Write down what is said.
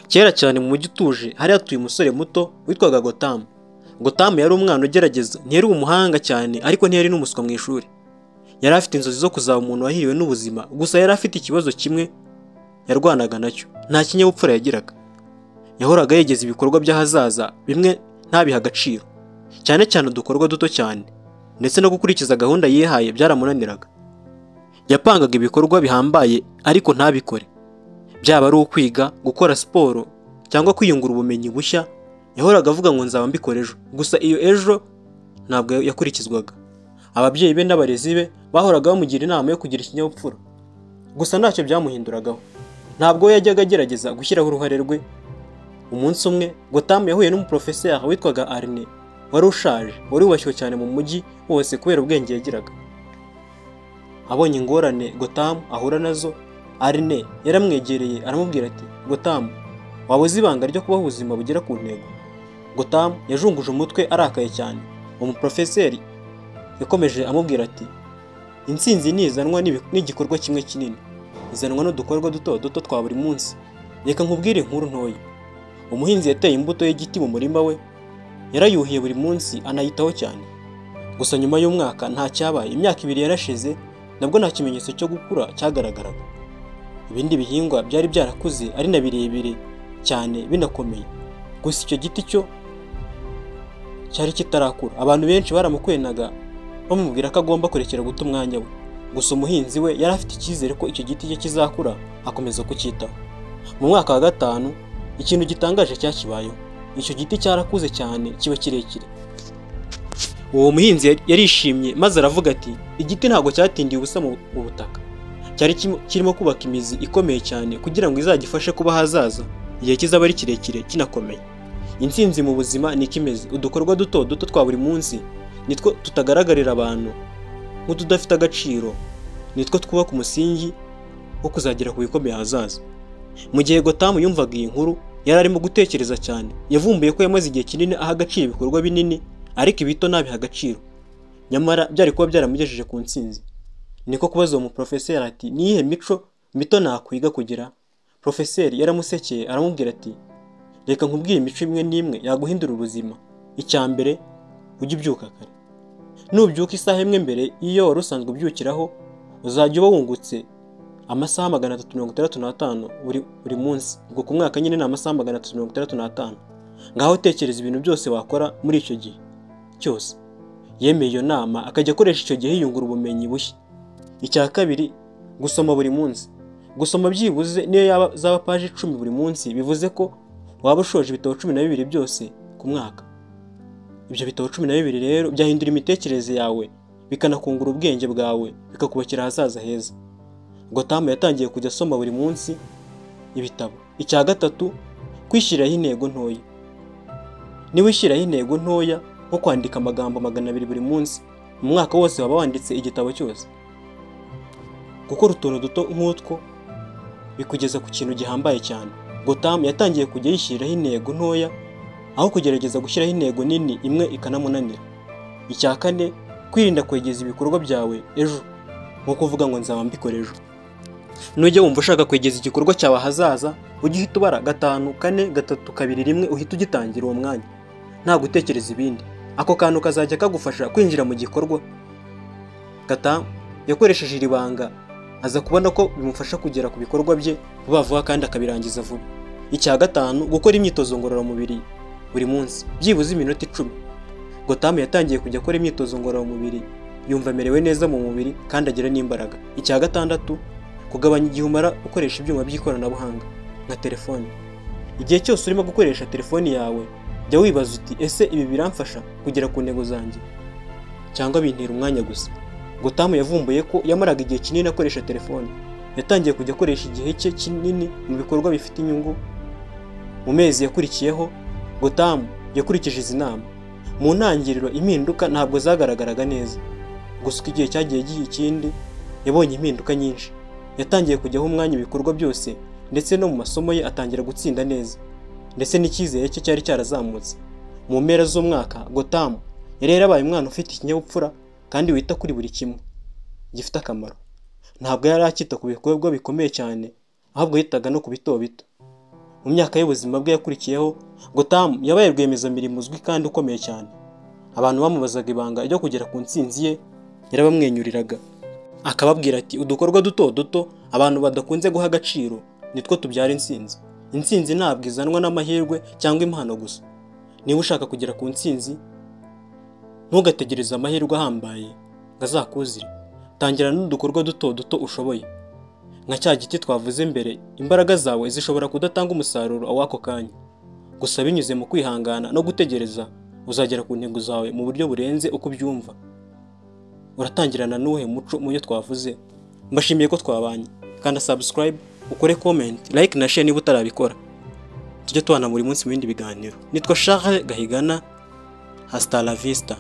Kera cyane mu mujyi utuje hari hatuye umusore muto witwaga Gotamu. Gotamu yari umwana ugerageza, ntiyari umuhanga cyane ariko ntiyari n'umuswa mu ishuri. Yari afite inzozi zo kuzaba umuntu wahiriwe n'ubuzima, gusa yari afite ikibazo kimwe yarwanaga nacyo, nta kinyabupfura yagiraga. Yahoraga yegeza ibikorwa by'ahazaza bimwe ntabihe agaciro, cyane cyane udukorwa duto cyane, ndetse no gukurikiza gahunda yihaye byaramunaniraga. Yapangaga ibikorwa bihambaye ariko ntabikore. Byaba ari ukwiga, gukora siporo cyangwa kwiyungura ubumenyi bushya, yahoraga avuga ngo nzaba mbikora ejo. Gusa iyo ejo ntabwo yakurikizwaga. Ababyeyi be n'abarezi be bahoraga bamugira inama yo kugira ikinyabupfura, gusa ntacyo byamuhinduragaho. Ntabwo we yajyaga agerageza gushyiraho uruhare rwe. Umunsi umwe Gotamu yahuye n'umuprofeseri witwaga Arne, wari ushaje, wari wubashywe cyane mu mujyi wose kubera ubwenge yagiraga. Abonye ingorane Gotamu ahura nazo, Arne yaramwegereye aramubwira ati: "Gotamu, waba uzi ibanga ryo kubaho ubuzima bugera ku ntego?" Gotamu yajunguje umutwe arakaye cyane. Umuprofeseri yakomeje amubwira ati: "Intsinzi ntizanwa n'igikorwa kimwe kinini, izanwa n'udukorwa duto duto twa buri munsi. Reka nkubwire inkuru ntoya. Umuhinzi yateye imbuto y'igiti mu murima we, yarayuhiye buri munsi anayitaho cyane. Gusa nyuma y'umwaka nta cyabaye, imyaka 2 yarashize, nabwo nta kimenyetso cyo gukura cyagaragaraga. Ibindi bihingwa byari byarakuze ari na birebire cyane binakomeye, gusa icyo giti cyo cyari kitarakura. Abantu benshi baramukwenaga bamubwira ko agomba kurekera guta umwanya we. Gusa umuhinzi we yari afite icyizere ko icyo giti cye kizakura, akomeza kucyitaho. Mu mwaka wa 5 ikintu gitangaje cyakibayeho. Icyo giti cyarakuze cyane kiba kirekire. Uwo muhinzi yarishimye maze aravuga ati: igiti ntabwo cyatindiye ubusa mu butaka, cyari kirimo kubaka imizi ikomeye cyane kugira ngo izagifashe kuba hazaza igihe kizaba ari kirekire kinakomeye. Intsinzi mu buzima ni ikimeze, udukorwa duto duto twa buri munsi nitwo tutagaragarira abantu nk'utudafite agaciro, nitwo twubaka umusingi wo kuzagera ku bikomeye hazaza. Mu gihe Gotamu yumvaga iyi nkuru, yari arimo gutekereza cyane. Yavumbuye ko yamaze igihe kinini aha agaciro ibikorwa binini, ariko ibito ntabiha agaciro, nyamara byari kuba byaramugejeje ku ntsinzi. Niko kubaza uwo muprofeseri ati: ni iyihe mico mito nakwiga kugira? Profeseri yaramusekeye aramubwira ati: reka nkubwire imico imwe n'imwe yaguhindura ubuzima. Icya mbere, ujye ubyuka kare. Nubyuka isaha imwe mbere y'iyo wari usanzwe ubyukiraho, uzajya uba wungutse amasaha 365 buri munsi. Ubwo ku mwaka nyine ni amasaha 365. Ngaho tekereza ibintu byose wakora muri icyo gihe cyose. Yemeye iyo nama akajya akoresha icyo gihe yiyungura ubumenyi bushya. Icya kabiri, gusoma buri munsi. Gusoma byibuze niyo yaba zaba paji 10 buri munsi, bivuze ko waba ushoje ibitabo 12 byose ku mwaka. Ibyo bitabo 12 rero byahindura imitekerereze yawe, bikanakungura ubwenge bwawe, bikakubakira ahazaza heza. Gotamu yatangiye kujya asoma buri munsi ibitabo. Icya gatatu, kwishyiriraho intego ntoya. Niba wishyiraho intego ntoya nko kwandika amagambo 200 buri munsi, mu mwaka wose waba wanditse igitabo cyose. Gukora utuntu duto nk'utwo bikugeza ku kintu gihambaye cyane. Gotamu yatangiye kujya yishyiriraho intego ntoya aho kugerageza gushyiraho intego nini imwe ikanamunanira. Icya kane, kwirinda kwegeza ibikorwa byawe ejo, nko kuvuga ngo nzaba mbikora ejo. Nujya wumva ushaka kwegeza igikorwa cyawe ahazaza, ujye uhita ubara 5, 4, 3, 2, 1, uhita ugitangira uwo mwanya, nta gutekereza ibindi. Ako kantu kazajya kagufasha kwinjira mu gikorwa. Gotamu yakoresheje iri banga aza kubona ko bimufasha kugera ku bikorwa bye vuba vuba kandi akabirangiza vuba. Icya gatanu, gukora imyitozo ngororamubiri buri munsi, byibuze iminota 10. Gotamu yatangiye kujya akora imyitozo ngororamubiri, yumva amerewe neza mu mubiri kandi agira n'imbaraga. Icya gatandatu, kugabanya igihe umara ukoresha ibyuma by'ikoranabuhanga nka telefone. Igihe cyose urimo gukoresha telefoni yawe, jya wibaza uti: ese ibi biramfasha kugera ku ntego zanjye cyangwa bintera umwanya gusa? Gotamu yavumbuye ko yamaraga igihe kinini akoresha telefone. Yatangiye kujya akoresha igihe cye kinini mu bikorwa bifite inyungu. Mu mezi yakurikiyeho, Gotamu yakurikije izi nama. Mu ntangiriro impinduka ntabwo zagaragaraga neza, gusa uko igihe cyagiye giha ikindi, yabonye impinduka nyinshi. Yatangiye kujyaho umwanya ibikorwa byose, ndetse no mu masomo ye atangira gutsinda neza, ndetse n'icyizere cye cyari cyarazamutse. Mu mpera z'umwaka, Gotamu yari yarabaye umwana ufite ikinyabupfura kandi wita kuri buri kimwe gifite akamaro. Ntabwo yari akita ku bikorwa bikomeye cyane, ahubwo yitaga no ku bito bito. Mu myaka y'ubuzima bwe yakurikiyeho, Gotham yabaye rwiyemezamirimo uzwi kandi ukomeye cyane. Abantu bamubazaga ibanga ryo kugera ku ntsinzi ye, yarabamwenyuriraga akababwira ati: "Udukorwa duto duto abantu badakunze guha agaciro nitwo tubyara intsinzi." Intsinzi ntabwo izanwa n'amahirwe cyangwa impano gusa. Niba ushaka kugera ku ntsinzi, ntugategereze amahirwe ahambaye ngo azakuzire. Tangira n'udukorwa duto duto ushoboye. Nka cya giti twavuze mbere, imbaraga zawe zishobora kudatanga umusaruro w'ako kanya. Gusa binyuze mu kwihangana no gutegereza, uzagera ku ntego zawe mu buryo burenze uko ubyumva. Uratangirana n'uwuhe muco mu byo twavuze? Mbashimiye ko twabanye. Kanda subscribe, ukore comment, like na share niba utarabikora. Tujye tubana buri munsi mu bindi biganiro. Nitwa Charles Gahigana. Hasta la vista.